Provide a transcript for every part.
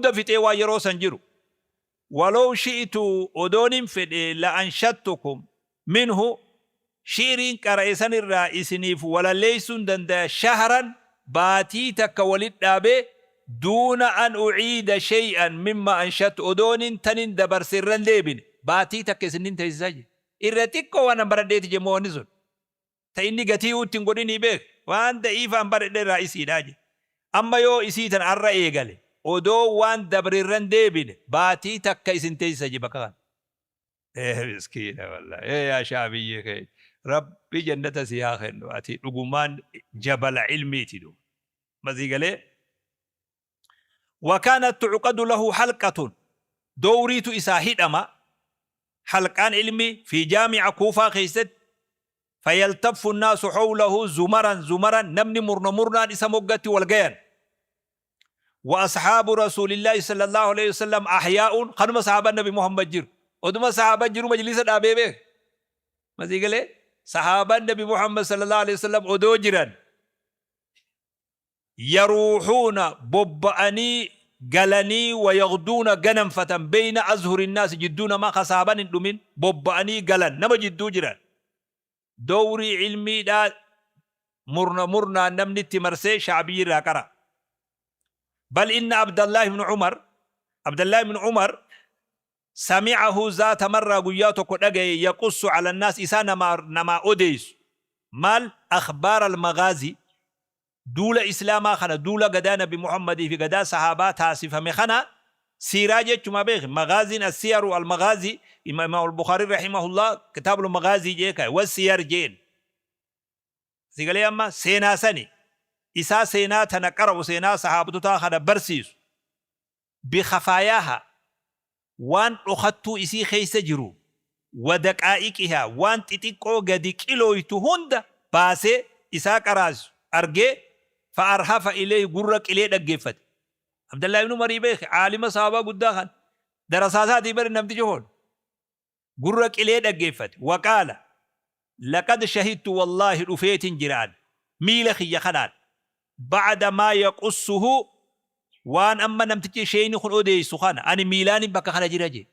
Hunda fixee waan yeroo san jiru. Walaw shi'tu odoonin fedhe la anshattukum minhu shi'riin qara'e san irraa isiniif walalleessuun dandaya shahran baatii takka walitti dhaabee duuna an uciida shay'an mimma anshattu odoonin tanin dabarse irra hin deebine baatii takka isinin teessisa je. Irra xiqqoo waan an baradheeti je moo wanni sun. Ta inni gatiiyuu itti hin godhinii beek waan da'iifa an baradhe irraa isiidha je. Amma yoo isii tana arra eegale odoo waan dabre irra hin deebine baatii takka isin teessisa je bakka kana. Ee miskiina wallahi ee yaa shaabiyyii keenya rabbi jannata si haa kennu ati dhugumaan jabala ilmiiti du masii galee wakaanat tucqadu lahu halqatun dowriitu isaa hidhama halqaan ilmii fi jaamica kuufaa keessatti fayaltaffu nnaasu hawlahu zumaran zumaran namni murna murnaan isa moggatti wal gayan Wa ashaabu rasuulillaahi sallallaahu aleyhi wasallam ahyaa'uun kanuma sahaabaan nabi Muhammad jiru. Oduma sahaabaan jiru majlisa dhaabee beek. Masii galee sahaabaan nabi Muhammad sallallaahu aleyhi wasallam odoo jiran yaruuhuuna bobba'anii galanii wa yagduuna ganamfatan beyna azhuri naasi jidduu namaa ka sahaabaan hin dhumin bobba'anii galan nama jidduu jiran. Dowrii ilmiidhaa murna murnaan namni itti marsee sha'biyyi irraa qara'a. Bal inna Abdallaah ibn Umar, Abdallaah ibn Umar, sami'ahu zaata marraa guyyaa tokko dhagaye yaqussu ala nnaas isaa namaa namaa odeessu. Maal? Akhbaara al-maghaazii, duula Islaamaa kana, duula gadaa Nabi Muhammadii fi gadaa sahaabaa taasifame kana siiraa jechumaa beeki. Maghaaziin as-siyaru al-maghaazii, Imaam al-Bukhaariin rahimahullah kitaabul maghaazii jee kaa'e, was-siyar jeen. Si galee amma seenaa sani isaa seenaa tana qara'u seenaa sahaabtotaa kana barsiisu bikhafaayaaha waan dhokattuu isii keessa jiru wa daqaa'iqihaa waan xixiqqoo gadi qilooytu hunda baasee isaa qaraasisu argee fa arhafa ilayhi gurra qilee dhaggeeffate. Abdallah ibn Umarii beeki aalima sahaabaa guddaa kan darasaa isaatii bari namtichi kun. Gurra qilee dhaggeeffate. Wa qaala, Laqad shahidtu wallaahi dhufeetin jira an, miila kiyya kanaan, ba'da maa yaqussuhu waan amma namtichi sheeyni kun odeessu kana ani miilaanin bakka kana jira jee.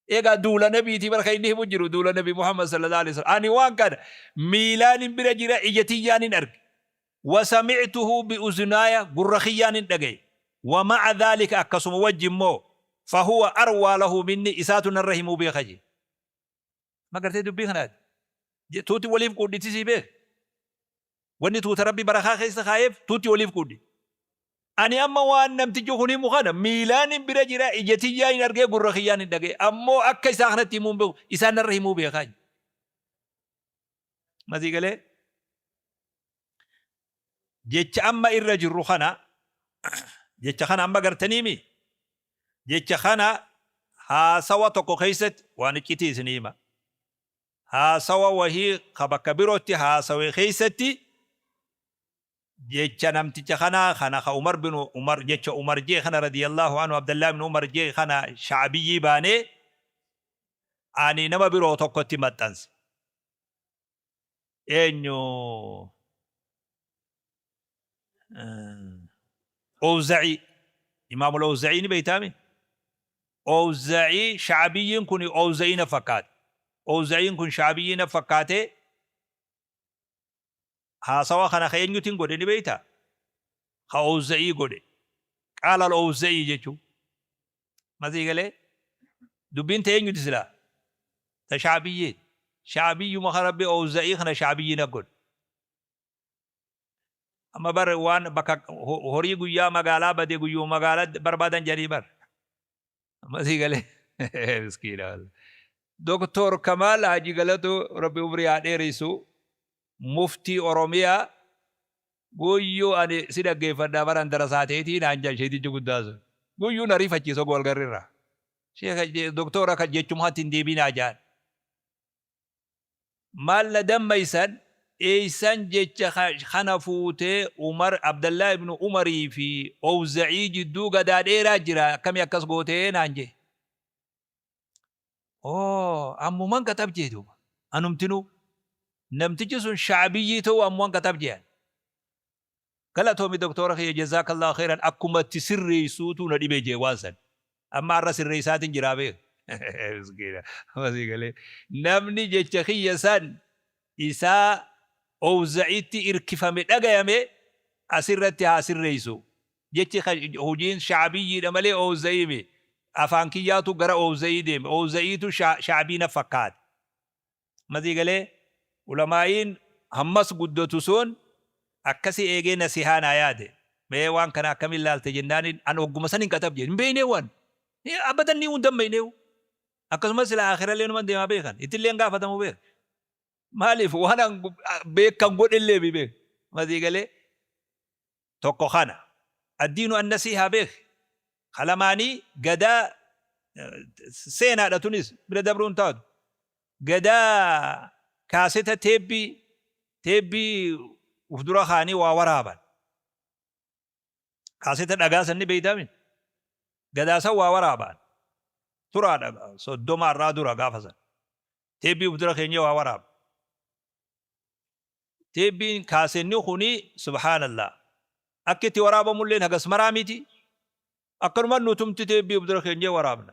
Egaa duula nabiitii bar kan inni himu jiru duula nabi Muhammad sallallahu alaihi wasallam. Ani waan kana miilaanin bira jira ija tiyyaanin arge. Wa sami'tuhu bi uzunaaya gurra kiyyaanin dhagaye. Wa ma'a dhaalika akkasuma wajji immoo fahuwa arwaa lahu minni isaatu narra himuu beeka jee. Ma gartee dubbii kana ati? Tuuti waliif quudhiti sii beek. Wanni tuuta Rabbi barakaa keessa kaayeef tuuti waliif quudhi. Ani amma waan namtichi kun himu kana miilaanin bira jira ija tiyyaa hin argee gurra kiyyaan hin dhaga'e ammoo akka isaa kanatti himuu hin beeku isaan narra himuu beekaa. Masii galee jecha amma irra jirru kana jecha kana amma gartaniimi jecha kana haasawa tokko keessatti waan iccitii isinii hima haasawa wahii ka bakka birootti haasawe keessatti jecha namticha kanaa kana ka Umar bin Umar jecha Umar jee kana radiyallahu anhu Abdallah ibn Umar jee kana sha'abiyyii baanee ani nama biroo tokkotti maxxanse Eenyu? Owza'ii. Imaamul Owza'ii ni beeytaami? Owza'ii sha'abiyyiin kun Owza'ii na fakkaate. Owza'iin kun sha'abiyyii na fakkaate. Haasawa kana ka eenyutiin godhe ni beeytaa? Ka Owza'ii godhe. Qaala al-Owza'ii jechuun. Masii galee? Dubbiin ta eenyuti silaa? Ta sha'abiyyiiti. Sha'abiyyuma kan Rabbi Owza'ii kana sha'abiyyii na godhe. Amma bar waan bakka horii guyyaa magaalaa bade guyyuma magaalaa barbaadan jedhanii bar. Amma sii galee miskiina wallah. Doktor Kamaal Haji Galatuu Rabbi umrii haa dheeressu muftii Oromiyaa guyyuu ani si dhaggeeffadhaa baran darasaa teetii naan jedhan sheetichi guddaa sun. Guyyuu na rifachiisa oguu walgarrirraa. Sheeka doktora kan jechumatti hin deebinaa jedhan. Maal na dammaysan eeysan jecha kana fuutee Umar Abdallah ibn Umarii fi Owza'ii jidduu gadaa dheeraa jira akkami akkas gootee naan jee. Oo ammuman katab jee duuba anumtinuu namtichi sun sha'abiyyii ta'uu ammuman katab jean. Galatoomi doktoora kiyya, jazaakallahu khayran, akkuma itti sirreessuutu na dhibe jee waan san. Amma har'a sirreessaatiin jiraa beek. Miskiina. Amma sii galee. Namni jecha kiyya san isaa Owza'itti irkifame dhagayame asirratti haa sirreessu. Jechi hojiin sha'biyyiidha malee Owza'ii mi. Afaan kiyyaatu gara Owza'ii deeme. Owza'iitu sha'bii na fakkaate. Amma sii galee, ulamaa'iin hammas guddatu sun akkasi eegee nasihaa naa yaade. Mee waan kana akkamiin laalte jennaaniin, an hogguma san hin qaxab jee. Hin beeyneewu an. Abadan ni hin dammayneewu. Akkasumas silaa aakhirallee numan deemaa beekan. Ittillee hin gaafatamu beeka. Maaliif waan an beekan godhellee mi beeka. Amma sii galee, tokko kana. Addiinu annasiihaa beeki. Ka lamaanii gadaa seenaadha, tunis bira dabruu hin taatu. Gadaa kaaseta teebbii uf dura kaanii waa waraaban. Kaaseta dhagaa san ni beeytaami. Gadaa san waa waraabaan. Turaadha, 30 irraa dura gaafa san. Teebbii uf dura keenyee waa waraaba. Teebbiin kaasenni kuni, subhaanallah, akki itti waraabamulleen hagas maraa miti. Akkanumaan nutumti teebbii uf dura keenyee waraabna.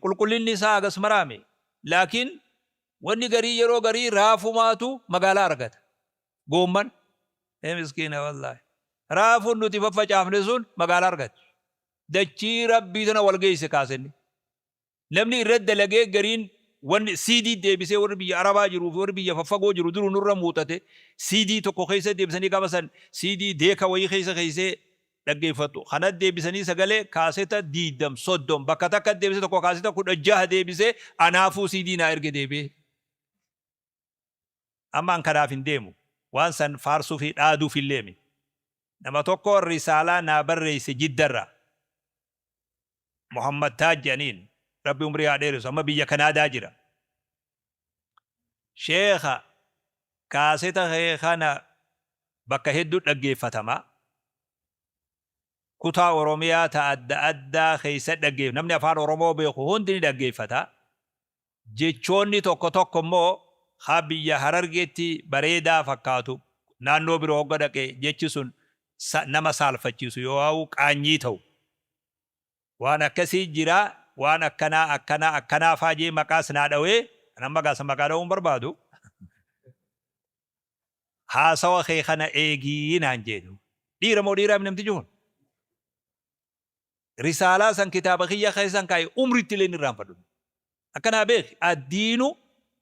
Qulqullinni isaa hagas maraa mi. Laakiin wanni garii yeroo garii raafumaatu magaalaa argata. Goomman. Ee miskiina wallaahi. Raafuun nuti faffacaafne sun magaalaa argate. Dachii Rabbii tana wal geesse kaasenni. Namni irra dalagee gariin wanni CD deebisee, warri biyya Arabaa jiruu fi warri biyya faffagoo jiru duruu nurra muuxate, CD tokko keessa deebisanii, gaafa san CD deeka wayii keessa keessee dhaggeeffattu. Kana deebisanii sagalee kaaseta 20, 30 bakka takka deebisee, tokko kaaseta 16 deebisee anaafuu CD naa erge deebi'ee. Amma an kanaaf hin deemu. Waan san faarsuu fi dhaaduuf illee miti. Nama tokko risaalaa naa barreeyse Jiddarraa. Muhammad Taaj jedhaniin. Rabbi umrii haa dheeressu. Amma biyya Kanaadaa jira. Sheekha, kaaseta kee kana bakka hedduu dhaggeeffatama. Kutaa Oromiyaa ta adda addaa keessa dhaggeef, namni afaan Oromoo beeku hundi ni dhaggeeffata. Jechoonni tokko tokko immoo haa biyya Harargeetti bareedaa fakkaatu, naannoo biroo hogga dhaqe jechi sun nama saalfachiisu yoohaa'u qaanyii ta'u. Waan akkasii jira, waan akkanaa akkanaa akkanaa faa jee maqaas naa dhawee, an amma gaa san maqaa dhawuu hin barbaadu. Haasawa kee kana eegii naan jee. Dhiira moo dhiiraa namtichi kun? Risaalaa san kitaaba kiyya keessan kaaye, umritti illee hin irraanfadhu. Akkanaa beeki, addiinu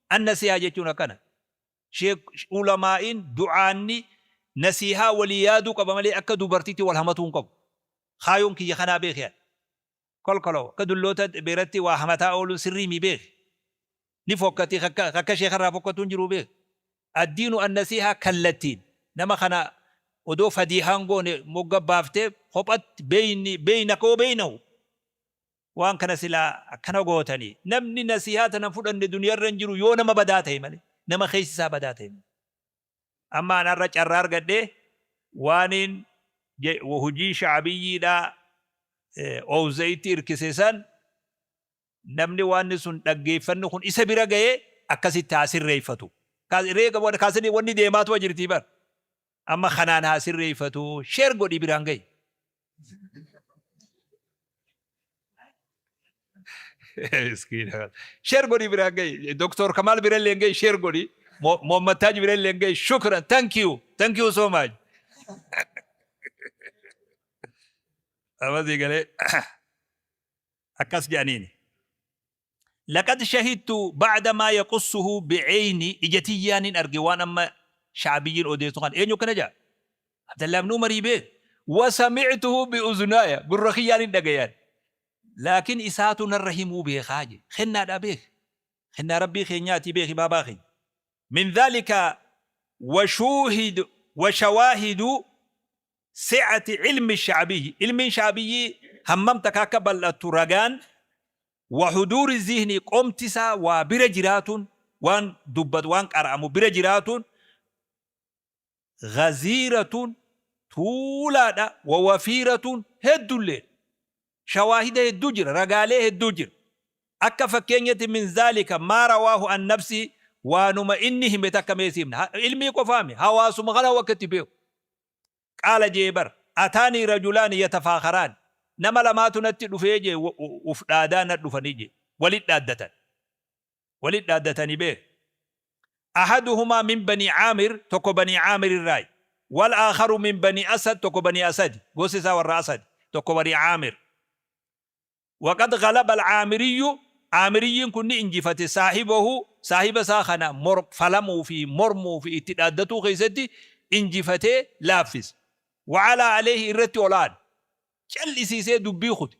annasihaa jechuun akkana. Sheek ulamaa'iin du'aanni nasihaa walii yaaduu qaba malee akka dubartiitti wal hamatuu hin qabu. Kaayoon kiyya kanaa beeki ani. Kolkoloo akka dulloota biratti waa hamataa ooluun sirrii mi beeki. Ni fokkati, akka sheekarraa fokkatu hin jiru beeki. Addiinu annasihaa kallattiin nama kana odoo fadiihaan goone mogga baaftee kophatti beeyni beeynaka wa beeynahu waan kana silaa akkana gootanii, namni nasihaa tana fudhanne duniyarra hin jiru yoo nama badaa ta'e malee, nama keessi isaa badaa ta'e malee. Amma an har'a carraa argadhe waaniin hojii sha'abiyyiidhaa Owza'itti irkise san, namni waanni sun dhaggeeffanni kun isa bira ga'e akkasitti haa sirreeffatu. Kaasanii wanni deemaatuma jirtii bar. Amma kanaan haa sirreeffatu, share godhii biraan ga'i. Miskiina. Share godhii biraan ga'i. Doktor Kamaal bira illee ga'i, share godhii. Mohammad Taaj bira illee ga'i. Shukran. Thank you. Thank you so much. Amma sii galee, akkas jedhaniini. Laqad shahidtu ba'da maa yaqussuhu bi'eyni, ija tiyyaanin arge waan amma sha'biyyiin odeessu kana. Eenyu akkana jedha? Abdallah ibn Umarii beek. Wa sami'tuhu bi'uzunaaya, gurra kiyyaanin dhagayaan. Laakiin isaatu narra himuu beekaa jedhe. Kennaadhaa beek. Kennaa Rabbii keenyaatii beeki baabaa keenya. Min dhaalika washuuhid washawaahidu si'ati ilmi sha'biyyi, ilmiin sha'biyyii hammam takka akka bal'attu ragaan, wa huduuri zihni, qomti isaa waa bira jiraatuun, waan dubbatu waan qara'amu bira jiraatuun, ghaziiratun, tuulaadha, wa wafiiratun, heddulleedha. Shawaahida hedduu jira, ragaalee hedduu jira. Akka fakkeenyatti, min zaalika maa rawaahu an nafsii, waanuma inni hime takka mee siif himna. Ilmii qofaami, hawaasuma kana akka itti beeku. Qaala je'e bar, Ataanii rajulaani yatafaakharaani, nama lamaatu natti dhufee je'e uf dhaadaa na dhufanii je'e, walit dhaaddatan. Walit dhaaddatanii beek. Ahaduhumaa min banii Aamir, tokko banii Aamir irraayi. Wal aakharu min banii Asad, tokko banii Asadi, gosti isaa warra Asadi, tokko banii Aamir. Waqad ghalaba al-Aamiriyyu, Aamiriyyiin kun ni injifate, saahibahu, saahiba isaa kana mor, falamuu fi mormuu fi itti dhaaddatuu keessatti injifatee laaffise. Wa alaa alayhi, irratti ol aane. Cal'isiisee dubbii kute.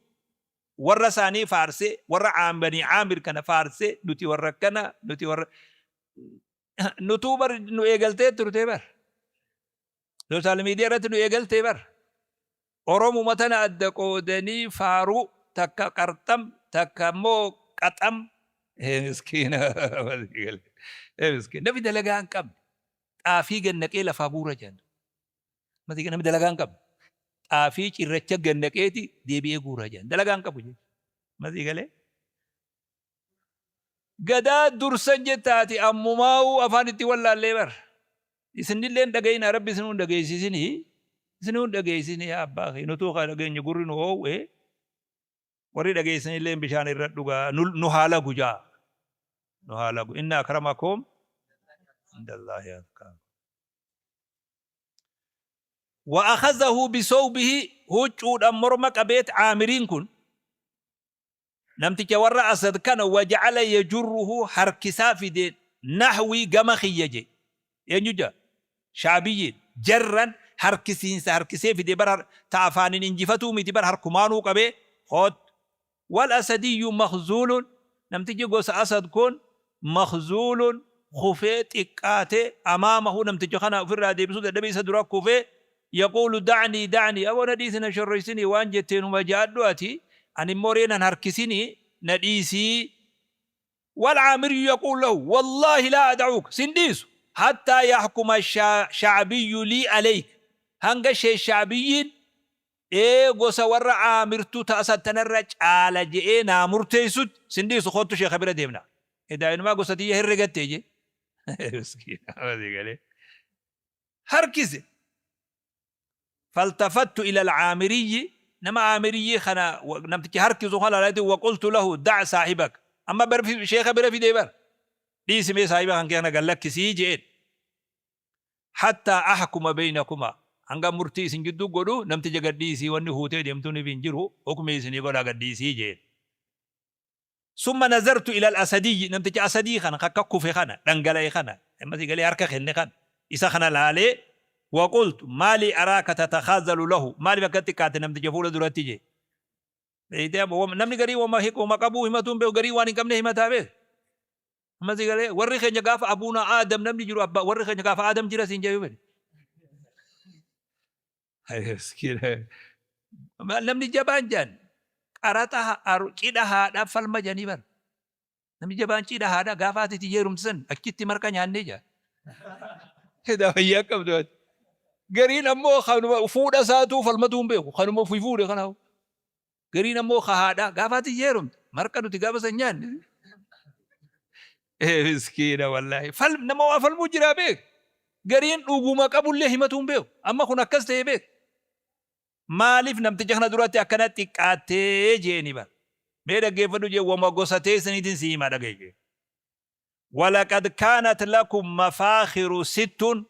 Warra isaanii faarsee, warra Aam Banii Aamir kana faarsee, nuti warra akkana, nuti warra nutuu bar nu eegaltee turtee bar. Sooshaal miidiyaa irratti nu eegaltee bar. Oromuma tana adda qoodanii faaruu takka qarxam takka immoo qaxam ee miskiina ee miskiina namni dalagaa hin qabne xaafii gad naqee lafaa guura jedhan namni dalagaa hin qabne xaafii cirracha gad naqeeti deebi'ee guura jedhan dalagaa hin qabu jechuudha masii galee Gadaa dursan jettaati ammumaa'uu afaan itti wallaallee bar. Isinillee hin dhaga'inaa rabbi isinuu hin dhageessisinii isinuu hin dhageessisinii yaa abbaa kee nutuu kaa dhageenye gurri nu oowwe warri dhageessanillee bishaan irra dhugaa nu haa lagu jaa nu haa lagu inna akramakum indallaahi atqaakum. Wa akhazahu bisawbihi huccuudhaan morma qabeet Aamiriin kun Namticha warra Asad kana waja'ala yajurruhu harkisaa fide nahwii gama kiyya je. Eenyu ja? Sha'biyyiin. Jarran harkisiinsa harkisee fide bar ta afaanin injifatuu miti bar harkumaanuu qabee koottu. Wal asadiyyu makhzuulun namtichi gosa Asad kun makhzuulun kufee xiqqaatee amaamahu namticha kana ufirraa deebisuu dadhabee isa dura kufee Yaquulu da'nii da'nii aboo na dhiisi na shorroysinii waan jette numa ja'adhu ati ani immoo ree nan harkisinii na dhiisii Wal aamiryu yaquulu lahu wallaahi laa ada'uuk sin dhiisu hattaa yahkuma sha'biyyu lii aleyk hanga sheekh sha'biyyiin ee gosa warra aamirtu ta asad tanarra caala je'ee naa murteeysutti sin dhiisu koottu sheekha bira deemna edaa inumaa gosa tiyya herregatte je miskiina galee harkise. Faltafattu ila al-Aamiriyyi, nama Aamiriyyi kana namticha harkisu kana laaleeti waqultu lahu da' saahibak. Amma bar sheekha bira fidee bar. Dhiisi mee saahiba kan kee kana gad lakkisii je'een. Hattaa ahkuma beynakuma. Hanga murtii isin jidduu godhu namticha gad dhiisii wanni huutee deemtuuniif hin jiru hukmii isinii godhaa gad dhiisii je'een. Summa nazartu ilal asadiyyi, namticha asadii kana ka akka kufe kana, dhangala'e kana, amma sii galee harka kenne kana, isa kana laalee, wa qultu, maalii araaka tatakaazalu lahu, maaliif akka xiqqaatte namticha fuula duratti jee. Beeytee amma wama namni garii wama wama qabuu himatuu hin beeku garii waan hin qabne himataa beek. Amma sii galee warri keenya gaafa abuuna Aadam namni jiru abbaa warri keenya gaafa Aadam jira siin jee fedhe. Namni jabaan jaan qaraxa cidha haadhaa falma jedhanii bar. Namni jabaan cidha haadhaa gaafa ati itti heerumte san achitti marqa nyaannee jaa. Edaa fayyaa qabdu ati. Gariin ammoo kanuma fuudha isaatuu falmatuu hin beeku. Kanuma ofii fuudhe kanaaf. Gariin ammoo ka haadhaa gaafa ati heerumte marqa nuti gaafa san nyaanne. Ee miskiina wallaahi. Fal nama waa falmuu jiraa beek. Gariin dhuguma qabullee himatuu hin beeku. Amma kun akkas ta'e beek. Maaliif namticha kana duratti akkana xiqqaattee jeeni bar. Mee dhaggeeffadhu jee wama gosa teessaniitiin si hima dhaga'i jee. Walaqad kaanat lakum mafaakhiru sittun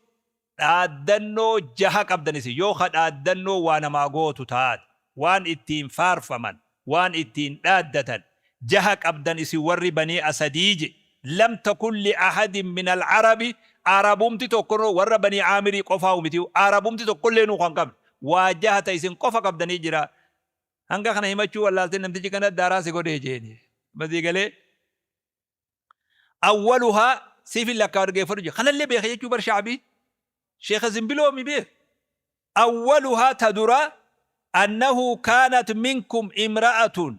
dhaaddannoo jaha qabdan isin yoo ka dhaaddannoo waa namaa gootu taate waan ittiin faarfaman waan ittiin dhaaddatan jaha qabdan isin warri banii asadii je lam takun li ahadin min alcarabi arabumti tokko warra banii aamirii qofaa'u miti arabumti tokkollee nuu kan qabne waa jaha ta isin qofa qabdanii jira hanga kana himachuu wallaaltee namtichi kana daaraa si godhee jeeni masii galee Awwaluhaa siifin lakkaa dhaggeeffadhu jedhe. Kanallee beeka jechuu bar sha'bii. Sheekha Zimbiloo mi beeka. Awwaluhaa ta duraa annahu kaanat minkum imra'atun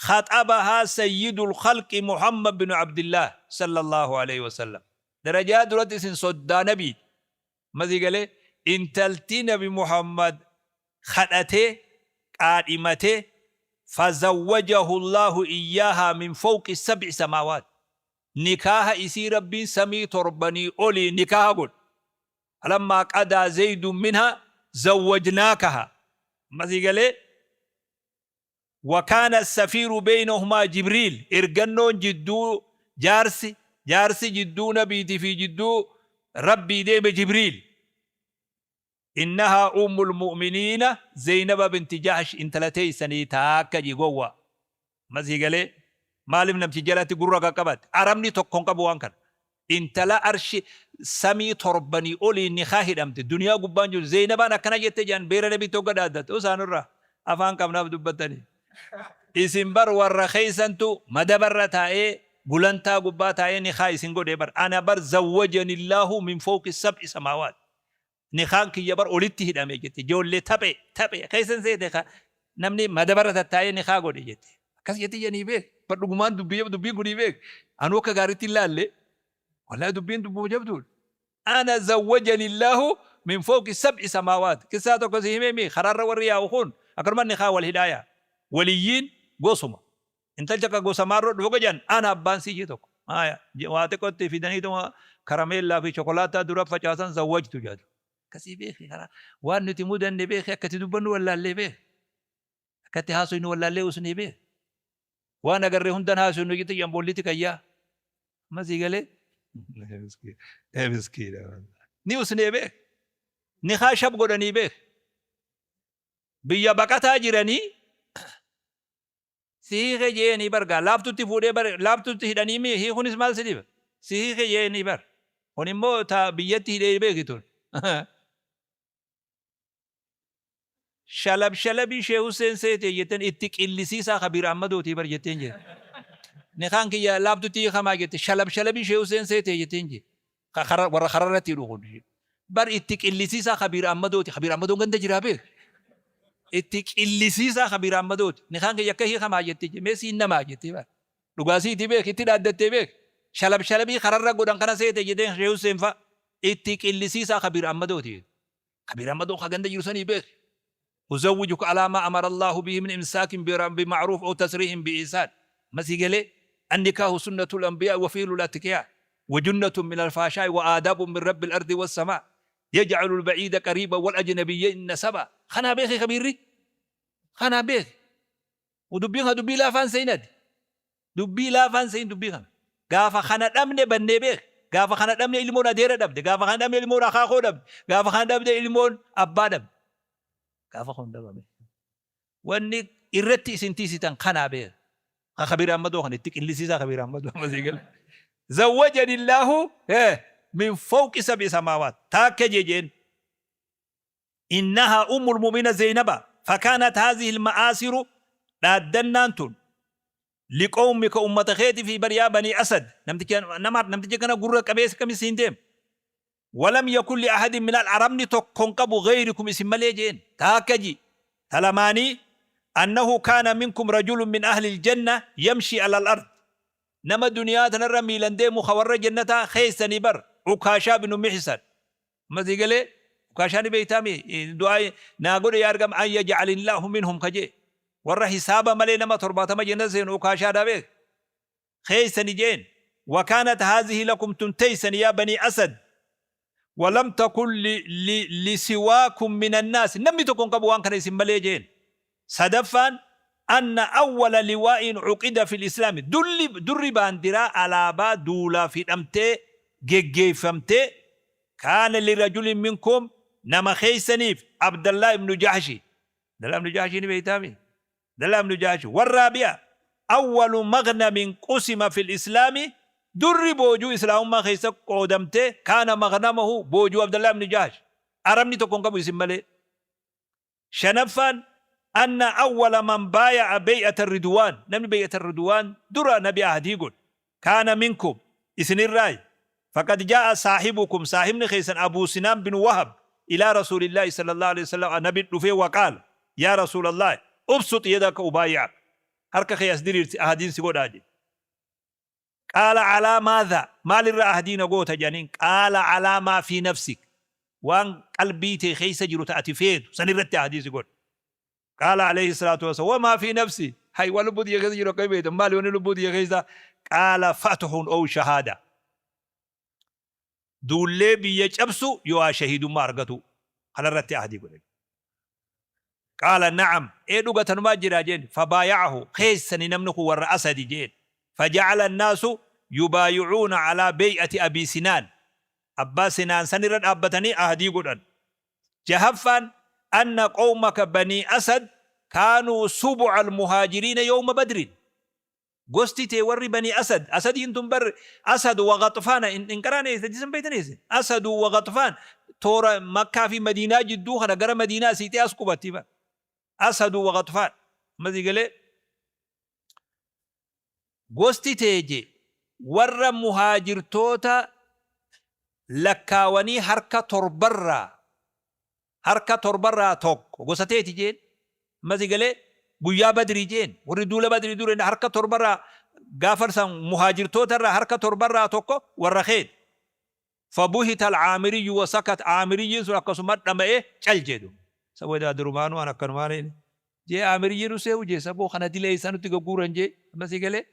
khaxabahaa sayyidul khalqi Muhammad bin Abdillaah sallallahu alayhi wasallam. Darajaa duratti isin soddaa nabiiti. Masii galee intalti nabi Muhammad kadhatee, qaadhimatee, fazawwajahu Allaahu iyyaahaa min fawqi sab'i samaawaat. Nikaaha isii Rabbiin samii torbanii olii nikaaha godhe. Falammaa qadaa Zaydun minhaa zawwajnaakaha. Amma sii galee? Wa kaana as-safiiru beeynahumaa Jibriil, ergannoon jidduu jaarsi, jaarsi jidduu nabiiti fi jidduu Rabbii deeme Jibriil. Innahaa ummul mu'miniina Zeynaba binti Jahsh intala teeysanii taakka ji gowwaa. Amma sii galee? Maalif namticha jalatti gurra qaqqabatte? Arabni tokko hin qabu waan kana. Intala arshi samii torbanii oliin nikaa hidhamte duniyaa gubbaan jirtu Zeynabaan akkana jette jedhan beera nabitti hogga dhaaddatte usaa nurraa afaan qabnaaf dubbattanii. Isin bar warra keeysantu madabarra taa'ee gulantaa gubbaa taa'ee nikaa isin godhe bar. Ana bar zawwajanillaahu min fawqi sab'i samaawaat. Nikaan kiyya bar olitti hidhame jette ijoollee taphe taphe keessan seete ka namni madabarra tattaa'ee nikaa godhe jette akkas jette jedhanii beek bar dhugumaan dubbii jabdu dubbiin kunii beek anuu akka gaariitti hin laalle wallaahi dubbiin dubbuma jabduudha ana zawwajani illaahu min fawqi sab'i samaawaat qissaa tokko si himee mii karaarra warri yaa'u kun akkanuma nikaa wal hidhaaya waliyyiin gosuma Intalcha ka gosa maarroo dhufu ka jedhan ana abbaan sii jee tokko. Haya waa xiqqoo itti fidaniituma karameellaa fi chokolaataa dura facaasan zawwajtu jedhu. Akkasii beeki karaa waan nuti mudanne beeki akka itti dubbannu wallaallee beeki. Akka itti haasoynu wallaallee usnee beeki. Waan agarre hundan haasoynu jette jedhan boolliti kayyaa. Amma sii galee? Miskiina. Ni usnee beeki. Nikaa shab godhanii beeki. Biyya baqataa jiranii Si hiike je'eenii bar gaa laaftutti fuudhee bar laaftutti hidhanii mii hiikunis maal si dhiba si hiike je'eenii bar kun immoo ta biyyatti hidhee beeki tun shalab shalabii shee Husseen seete jetten itti qillisiisaa kabiir Ahmadootii bar jetteen jee nikaan kiyya laaftutti hiikamaa jette shalab shalabii shee Husseen seete jetteen jee warra kararratti hidhu kun bar itti qillisiisaa Kabiir Ahmadooti. Kabiir Ahmadoon ganda jiraa beek. Itti qillisiisaa Kabiir Ahmadooti. Nikaan kiyya akka hiikamaa jette mee siin namaa jette bar. Dhugaa siiti beek itti dhaaddattee beek. Shalab shalabii kararra godhan kana seete jetteen Shee Husseen fa'a. Itti qillisiisaa Kabiir Ahmadooti. Kabiir Ahmadoo ka ganda jiru sanii beek. Uzawwijuka alaa maa amara Allaahu bihi min imsaakin bima'ruuf aw tasriihin biihsaan. Amma sii galee? Annikaahu sunnatul anbiyaa'i wa fi'lul atqiyaa wa junnatun minal faashaa'i wa aadaabun min rabbil ardi wassamaa yaj'alul ba'iida qariiban wal ajnabiyyayni nasabaa. Kanaa beeki kabiirri. Kanaa beeki. Dubbiin kana dubbii laafaa hin se'in ati. Dubbii laafaa hin se'in dubbii kana. Gaafa kana dhabne bannee beeki. Gaafa kana dhabne ilmoon adeera dhabde. Gaafa kana dhabne ilmoon akaakoo dhabde. Gaafa kana dhabde ilmoon abbaa dhabde. Gaafa kun dhabame. Wanni irratti isin tiisitan kanaa beeka. Ka Kabiir Ahmadoo kana itti qillisiisaa Kabiir Ahmadoo amma sii gale. Zawwajani Illaahu min fawqi sab'i samaawaat. Taakka jee jeen. Innahaa ummul mu'miniina Zeynaba fakaanat haazihil ma'aasiru dhaaddannaan tun liqawmika ummata keetifi bar yaa banii asad namticha nama namticha kana gurra qabeessa akkami siin deema walam yakun li ahadin minal arabni tokko hin qabu gayrikum isin malee jeen taakka ji talamaanii annahu kaana minkum rajulun min ahlil janna yamshi alal ard nama duniyaa tanarra miilan deemu ka warra jannataa keessanii bar ukaashaa binu mihsan Amma sii galee? Ukaashaa ni beeytaa mi? Du'aa naa godhe yaa ergama an yaj'alinillahu minhum ka jee. Warra hisaaba malee nama 70 jannata seenu ukaashaadha beek. Keeysani jeen. Wa kaanat haazihi lakum tun teeysani yaa banii asad. Wa lam takun li, li, li siwaakum minan naasi. Namni tokko hin qabu waan kana isin malee jeen. Sadaffaan anna awwala liwaa'in uqida fil islaami dulli durri baandiraa alaabaa duulaaf hidhamtee geggeeffamtee kaana lirajulin minkum nama keeysaniif Abdallah ibnu Jahshi Abdallah ibnu Jahshi ni beeytaami Abdallah ibnu Jahshi warraabi'a awwalu maghnamin qusima fil islaami durri boojuu islaamummaa keeysa qoodamtee kaana maghnamahu boojuu Abdallah ibnu Jahsh Arabni tokko hin qabu isin malee Shanaffaan, Anna awwala man baaya'a bey'ata ridwaan, namni bey'ata ridwaan dura nabi ahdii godhe, kaana minkum, isinirraayi, faqad jaa'a saahibukum, saahibni keessan Abuu Sinaan binu Wahab, ilaa Rasuulillaahi sallallaahu aleyhi wasallam nabi dhufee waqaala, yaa Rasuulallaahi, ubsux yadaka ubaayi'ak, harka kee as diriirsi ahdiin si godhaa jedhe. Qaala alaa maadhaa, maalirra ahdii na goota jedhaniin, qaala alaa maa fii nafsik, waan qalbii tee keessa jiru ta ati feetu sanirratti ahdii si godha. Qaala alayhi salaatu wassalaam, wamaa fii nafsii, hay waan lubbuu tiyya keessa jiru akkami beektan, maali wanni lubbuu tiyya keessa, qaala fatxun ow shahaada, duullee biyya cabsu yooaa shahiidummaa argatuu. Kanarratti ahdii godhe. Qaala na'am, ee dhuga tanumaa jira jeen. Fabaayacahu, keessani namni kun warra Asadi jeen. Fajacala annaasu yubaayicuuna calaa beey'ati Abii Sinaan, abbaa Sinaan sanirra dhaabbatanii ahdii godhan. Jahaffaan, anna qawmaka banii Asad kaanuu subuca almuhaajiriina yawma badrin. Gosti tee warri Banii Asad, Asadiin tun bar Asad wa Ghaxfaana hin qaraane hadiisa hin beeytanii isin? Asadu wa Ghaxfaan toora Makkaa fi Madiinaa jidduu kana gara Madiinaa siixee as qubatti bar. Asadu wa Ghaxfaan. Amma sii galee? Gosti tee je warra muhaajirtoota lakkaawanii harka torbarraa tokko gosa teeti jeen. Amma si galee? Guyyaa Badrii jeen, warri duula Badrii dure harka torbarraa, gaafa san muhaajirtoota irraa harka torbarraa tokko warra keeti. Fabuhita alcaamiriyyu wa sakat, aamiriyyiin sun akkasuma dhama'ee cal jedhu. Saboda durumaanuu an akkanumaan jee, aamiriyyiin usee hujee saboo kana dilee isaa nutti gagguuran jee. Amma si galee?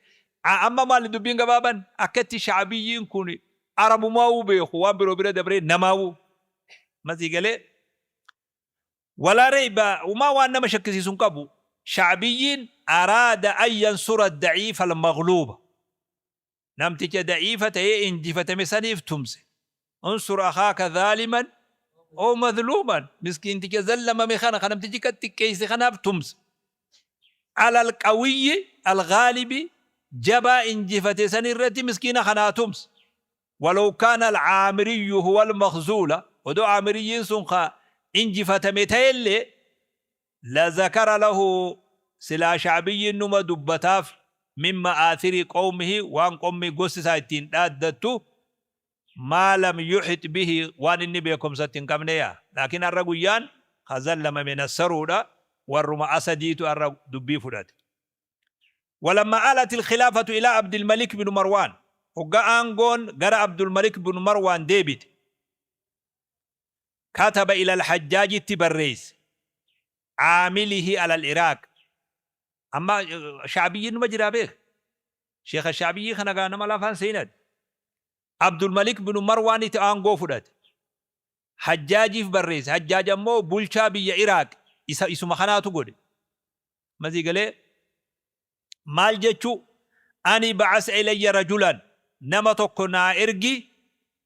Amma maali dubbiin gabaaban? Akka itti shacbiyyiin kun arabumaawuu beeku, waan biroo bira dabree namaawuu. Amma si galee? Walaa rayba, umaa waan nama shakkisiisu hin qabu. Shacbiyyiin araada an yansura daciifa almagluuba. Namticha daciifa ta'ee injifatame saniif tumse. Unsur akhaaka zaaliman aw mazluuman. Miskiinticha zallamame kana, ka namtichi gad xiqqeeyse kanaaf tumse. Ala alqawiyyi alghaalibi, jabaa injifate san irratti miskiina kanaa tumse. Walaw kaana alcaamiriyyu huwa almakhzuula, odoo aamiriyyiin sun ka injifatame ta'ellee, lazakara lahu, silaa shacbiyyiin numa dubbataaf, min ma'aathirii qawmihi, waan qommii gosti isaa ittiin dhaaddattu, maa lam yuhit bihi, waan inni beekomsatti hin qabne yaa. Laakiin har'a guyyaan ka zallamame nassaruudha, warruma Asadiitu har'a dubbii fudhate. Walamma aalat alkhilaafatu ilaa Abdilmalik binu Marwaan, hoggaa aangoon gara Abdulmalik binu Marwaan deebite, kataba ila alhajjaajitti barreeyse, caamilihi ala aliraaq. Amma shacbiyyiin numa jiraa beek, sheekha shacbiyyii kana gaa nama lafaan seenat. Abdulmalik binu Marwaanitti aangoo fudhate, Hajjaajiif barreesse. Hajjaaj ammoo bulchaa biyya Iraaq isa isuma kanaatu godhe. Masii galee? Maal jechu? Ani ba'as ilayya rajulan, nama tokko naa ergi,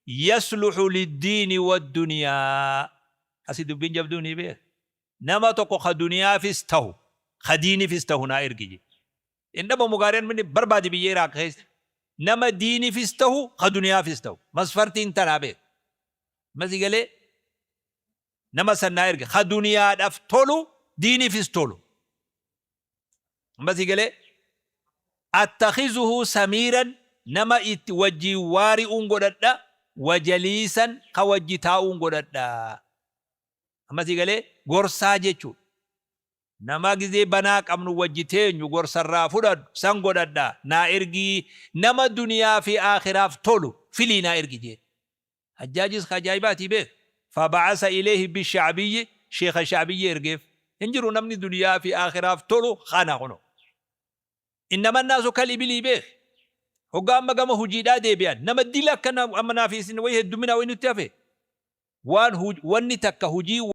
yasluhu liddiini wadduniyaa. Asi dubbiin jabduu ni beek. Nama tokko ka duniyaafis tahu ka diinifis tahu naa ergi je. Hin dhabamu gaariin minni barbaadi biyya Iraaq keessa. Nama diinifis tahu ka duniyaafis tahu. Masfartiin tanaa beek. Masii galee? Nama san naa ergi ka duniyaadhaaf tolu, diinifis tolu. Masii galee? Attakhizuhu samiiran, nama itti wajjiin waari'uun godhadha, wajaliisan, ka wajji taa'uun godhadha. Amma sii galee? Gorsaa jechuudha. Nama gizee banaa qabnu wajji teenyu gorsarraa fudhadhu san godhadha, naa ergii, nama duniyaa fi aakhiraaf tolu filii naa ergi jeen. Hajjaajis ka ajaa'ibaatii beek. Faba'asa ilayhi bishacbiyyi, sheekha shacbiyyi ergeef. Hin jiru namni duniyaa fi aakhiraaf tolu kana kuno. Innama naasu kal ibilii beek. Hoggaa amma gama hujiidhaa deebi'an nama dila akkana amma naa fi isin wayi heddumminaa wayi nutti hafe. Waan wanni takka hujii.